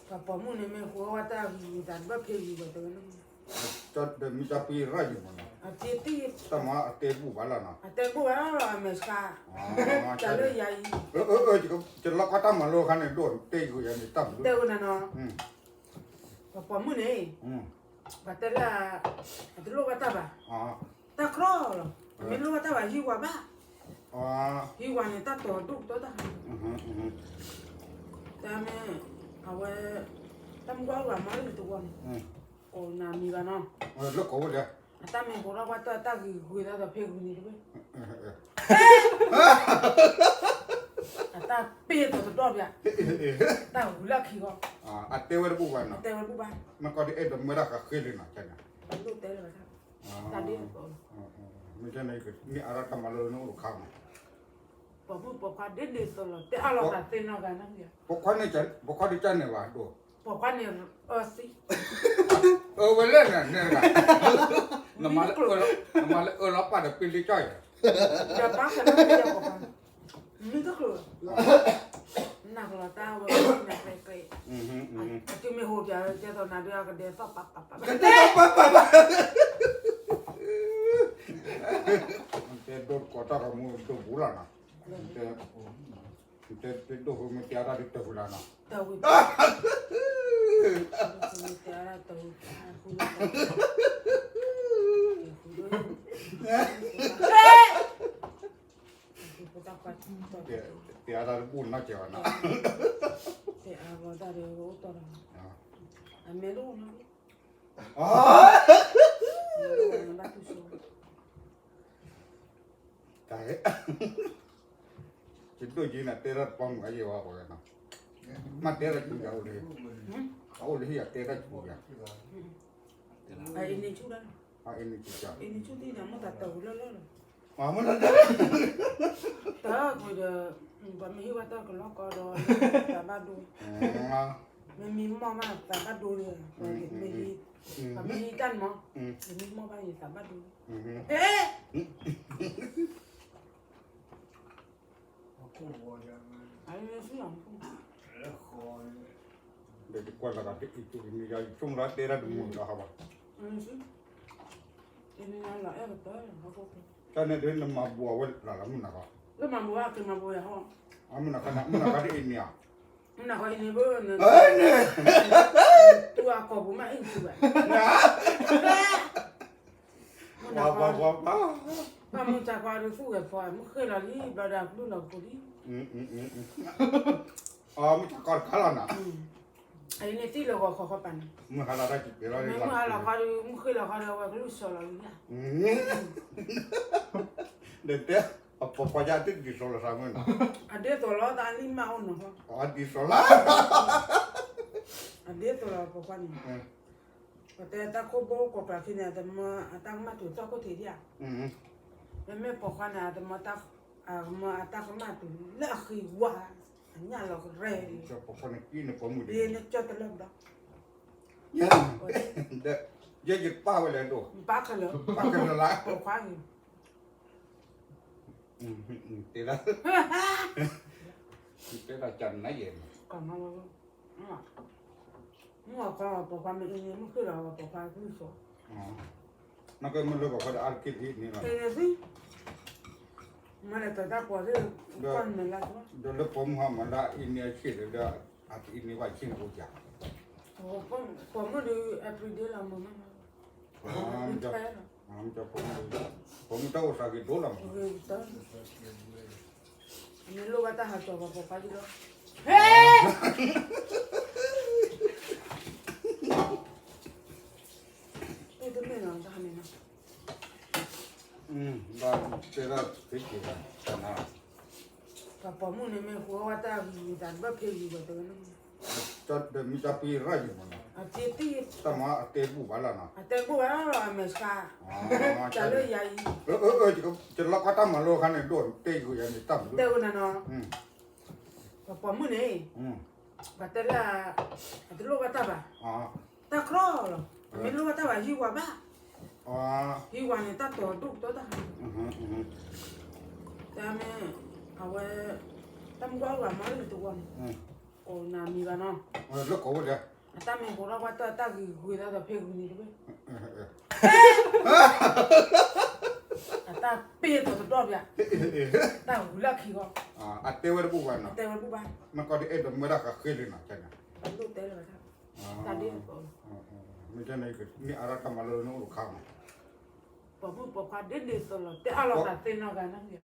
ပှၤပိာ်မုၣ်န့ၣ်မ့ၢ်ဃုအီၣ်ဝဲတၢ်ဂ့ၤဂ့ၤသးတဘၣ်ဖဲဂ့ၤဘၣ်တဲဝဲန့ၣ်, ဒီးမ့ၢ်တၢ်ပ့ၢ်ရၣ်ယံၤမးနီၤ, အတ့တ့ၢ်, တၢ်မၤအတဲဘူၣ်ဘၣ်လီၤနီၤ, အတဲဘူၣ်ဘၣ်လီၤအမဲာ်ဆှး, တၢ်လၢယၤအံၤ, ယလီၤကီတၢ်မၤလိခါန့ၣ် ဒိၣ်တဲယၤန့ၣ်တၢ်မၤလိ, တဲဝဲနၤနီၤ, ပှၤပိာ်မုၣ်န့ၣ် ပှၤတဲလၢ အတလိၣ်ဘၣ်တၢ်ဘၣ်, တၢ်ကြီလီၤ, မ့ၢ်လိၣ်ဘၣ်တၢ်ဘၣ်ဟံးဝၤဘၣ်, ဟံးဝၤန့ၣ် တၢ်တီၤဒိၣ်ကတၢၢ်တၢ်, တၢ်မ့ၢ် အဝဲ တၢ်မုၢ်ကွၢ်အိၣ်ဘၣ်မၤလၢတဝီန့ၣ်, ကိးနၤမံၤဘၣ်နီၤ, လၢကိးဝဲလဲၣ်, အတၢ်မ့ၢ်ကိးထီၣ်ဘၣ်တၢ် တၢ်ဂ့ၤဂ့ၤသးဒီးဖဲဂ့ၤန့ၣ်တဝဲ အတၢ်ပ့ၢ်တတီၤတတီၤပၠး, တၢ်ဂုၤလၢခံဂီၢ်, အတဲဝဲတဘူၣ်ဘၣ်နီၤ, တဲဝဲတဘူၣ်ဘၣ်, မ့ၢ်ကီဒ်အဲၣ်ဒိးမၢတၢ်ဃးဃ့လံနီၤ, တၢ်ဒ်တဲလၢၤဘၣ်, တၢ်ဒ်သိးလီၤ, မ့ၢ်ကန့ၣ် မ့ၢ်အါထီၣ်တၢ်မၤလိလၢနအိၣ်တခါမး, ပိာ်မုၣ်ပိာ်ခွါဒ်ဒ်သိးလီၤ တဲအါလီၤသးသ့နီၢ်ဂၤနီၢ်ဂၤ, ပိာ်ခွါန့ၣ် ပိာ်ခွါဒ်ကၢ်န့ၣ်ဘၣ်ဒိၣ် ပိာ်ခွါန့ၣ်အၢသံ, အၢဝဲလဲၣ်န့ၣ်, နမၤလၢအၢလီၤပာ်ဒီးပ့လ့ကၠီၣ်အံၤ, ဒီးပၢ်ခဲလၢာ်ပိာ်ခွါ, မ့ၢ်တချုး, နၢ်ကလီၤတၢ်ဝဲနၢ်ကျဲကျဲ, အတုၤမ့ၢ်ဟိးပၠးဝဲကဲသိးနၤဒုးအကဒဲးသီၣ်ပာ်ပာ်ပာ်ပာ်, တဲဒိၣ်တကိးတၢ်ကမူဒိၣ်ဘူးလီၤနီၤ, တဲ တဲဒိၣ်ဃုမ့ၢ်တဲအါတၢ်ဒ်တဝံၤလီၤနီၤ, တဝံၤ, မ့ၢ်တဲအါတၢ်တဝံၤ, တဲအါတၢ်တဘူၣ်နီၢ်ကဲဘၣ်နီၤ, တဲအါဂီၤတၢ်ဒီးအိၣ်တီၢ်ဒီး, အမဲာ်တအိၣ်နီၤ, ဘၣ်တူၢ်ဆိ တၢ်ဟဲ, ယဒိၣ်က့ၤနၤတဲတၢ်တပီမုၢ်အယဲၢ်ဝဲပှၤဂၤနီၤ, မ့ၢ်တဲတၢ်ကူယၤအိၣ်လၢ, အအိၣ်လၢဟံၣ်အတဲတၢ်ကူယၤ, အအံၤန့ၣ်ဆူၣ်ဒၣ်, အအံၤန့ၣ်ဆူၣ်ဒၣ်, အအံၤန့ၣ်ဆူၣ်ဒၣ်မ့ၢ်တၢ်တဂုၤလၢလၢလီၤ, မ့ၢ်တၢ် တၢ်ကွံာ်ဒီး, ပှၤမ့ၢ်ဟံးဝဲတၢ်ကလီကီဒီး, သးဘၣ်ဒိ, မ့ၢ်မံမီၢ်ဘၣ်သးဘၣ်ဒိလံ, မ့ၢ်ဟံး, ပှၤမ့ၢ်ဟံးတၢ်န့ၣ်မး, မ့ၢ်မံမီၢ်ဘၣ်ယသးဘၣ်ဒိ, ဟဲ, အမ့ၢ်ဆူၣ်လီၤ, ဒီးတကွၢ်လၢ်ဂၤတအံၤကန့ၣ်ယဆိကမိၣ်လၢတဲတၢ်တမုာ်လီၤဟးဘၣ်, တၢ်န့ၣ်ဒ်နမၤဘူးအဝဲလၢ်လၢမုၢ်နၤခီ, လၢမၤဘူးအက့ၤမၤဘူးယၤဟီ, မုၢ်နၤခီ, မုၢ်နၤခီတအံၤန့ၣ်ဧါ, မုၢ်နၤခီအံၤန့ၣ်ဘၣ်, တူၢ်အကိာ်ပူၤမးအံၤတူၢ်ဘၣ်, မုၢ်နၤခီ, ဘၣ်မုၢ်တၢ်ခီဒီးသူၣ်ဂဲၤဖီ, မုၢ်ဃ့ၢ်လီၤလံ ဘျီဒီးအကလုၢ်လီၤပူၤလံ, မုၢ်တၢ်ခီတခါလီၤနီၤ, အအံၤန့ၣ်သံလၢဂီၤခီခီပၤန့ၣ်, မုၢ်ဟါလီၤတၢ်က့ၤကဲလီၤ, မုၢ်ဟါလီၤခီဒီး မုၢ်ဃ့ၢ်လီၤခီဒီး အဝဲကလုၢ်စီၤလီၤလံ, ဒီးတဲ, အပိာ်ခွါယါတဒ်သိးလီၤသးမုၢ်နီၤ, အဒ်သိးလီၤသးလံမးအိၣ်နီၤ, အဒ်သိးလီၤ, အဒ်သိးလီၤပိာ်ခွါန့ၣ်, ပတဲတၢ်ခိၣ်ဘိကိးကျးခံန့ၣ် အတမၤအတၢ်ကမၣ်တုၤသီၣ်ခိၣ်ထံးဒံးဧါ, မ့မ့ၢ်ပိာ်ခွါန့ၣ် အတမၤ, အမၤအတၢ်ကမၣ်တုၤလၢအဃံဝါ, အညၣ်လီၤကရဲ, ဒ်န့ၣ်ကၠီတလၢဘျီ, ယဲယပၢ်ဝဲလဲၣ်ဒိၣ်, ပၢ်ခဲလၢာ်, ပၢ်ခဲလၢာ်လၢ, ပိာ်ခွါန့ၣ်, တဲဒၣ်, တဲဒၣ်ကနါယဲၢ်န့ၣ်, မုၢ်အီၤခီပိာ်ခွါမ့ၢ်အံၤန့ၣ် မုၢ်ဃ့ၢ်လီၤပိာ်ခွါကလုၢ်စီၤ, နကမ့ၢ်လၢပိာ်ခွါဒီးအါတက့ၢ်တဟံးန့ၣ်လီၤ, မ့ၢ်လဲၤတၢ်တၢ်ပှၤသ့ၣ်, ဒီးလၢပိာ်မုၣ်ဟီမၤလၢအအံၤန့ၣ်အဆံးဒီး, အအံၤန့ၣ်ပှၤဆံးန့ၣ်အိၣ်က, ပိာ်မုၣ်ဒီး everyday လီၤမုၢ်မး, ပိာ်မုၣ်တၢ်အိၣ်သးဂ့ၤဒိၣ်လီၤမး, အမ့ၢ်လိၣ်ဘၣ်တၢ်ဟးကၠီၤပှၤပိာ်ခွါဒ်လီၤ, ဟဲ, အိၣ်တမ့ၢ်လီၤတၢ်န့ၣ်နီၤ, ဘၣ်တဲဒၣ်ဖဲက့ၤဘၣ်, ပှၤပိာ်မုၣ်န့ၣ်မ့ၢ်ဃုအီၣ်ဝဲတၢ်ဂ့ၤဂ့ၤသးတဘၣ်ဖဲဂ့ၤဘၣ်တဲဝဲန့ၣ်, ဒီးမ့ၢ်တၢ်ပ့ၢ်ရၣ်ယံၤမးနီၤ, တၢ်မၤအတဲဘူၣ်ဘၣ်လီၤနီၤ, အတဲဘူၣ်ဘၣ်လီၤအမဲာ်ဆှး, တၢ်လၢယၤအံၤ, ယလီၤကီတၢ်မၤလိခါန့ၣ် ဒိၣ်တဲယၤန့ၣ်တၢ်မၤ, တဲဝဲနၤနီၤ, ပှၤပိာ်မုၣ်န့ၣ်, ပှၤတဲလၢ, အတလိၣ်ဘၣ်တၢ်ဘၣ်, တၢ်ကြီလီၤ, အမ့ၢ်လိၣ်ဘၣ်တၢ်ဘၣ်ဟံးဝၤဘၣ်, ဟံးဝၤန့ၣ် တၢ်တီၤဒိၣ်ကတၢၢ်တၢ်, တၢ်မ့ၢ်, အဝဲ, တၢ်မုၢ်ကွၢ်အိၣ်ဘၣ်မၤလၢတဝီန့ၣ်, ကိးနၤမံၤဘၣ်နီၤ, လၢကိးဝဲဒီး, အတၢ်မ့ၢ်ကိးထီၣ်ပှၢ်တၢၢ် အတၢ်ဂ့ၤဂ့ၤသးဒီးဖဲဂ့ၤန့ၣ်တဝဲ, အတၢ်ပ့ၢ်အသီတဒီၣ်ပၠး, တၢ်ဂုၤလၢခံဂီၢ်, အတဲဝဲတဘူၣ်ဘၣ်နီၤ, တဲဝဲတဘူၣ်ဘၣ်, မ့ၢ်ကီးဒ်အဲၣ်ဒိးမၢဒၣ်ဃးဃ့လံနီၤ, တၢ်ဒ်တဲလၢၤဘၣ်, တၢ်ဒ်, မ့ၢ်ကန့ၣ် မ့ၢ်အါထီၣ်တၢ်မၤလိလၢနအိၣ်တခါမး, ပိာ်မုၣ်ပိာ်ခွါဒ်န့ၣ်သိးလီၤ တဲအါလီၤသးသ့နီၢ်ဂၤနီၢ်ဂၤ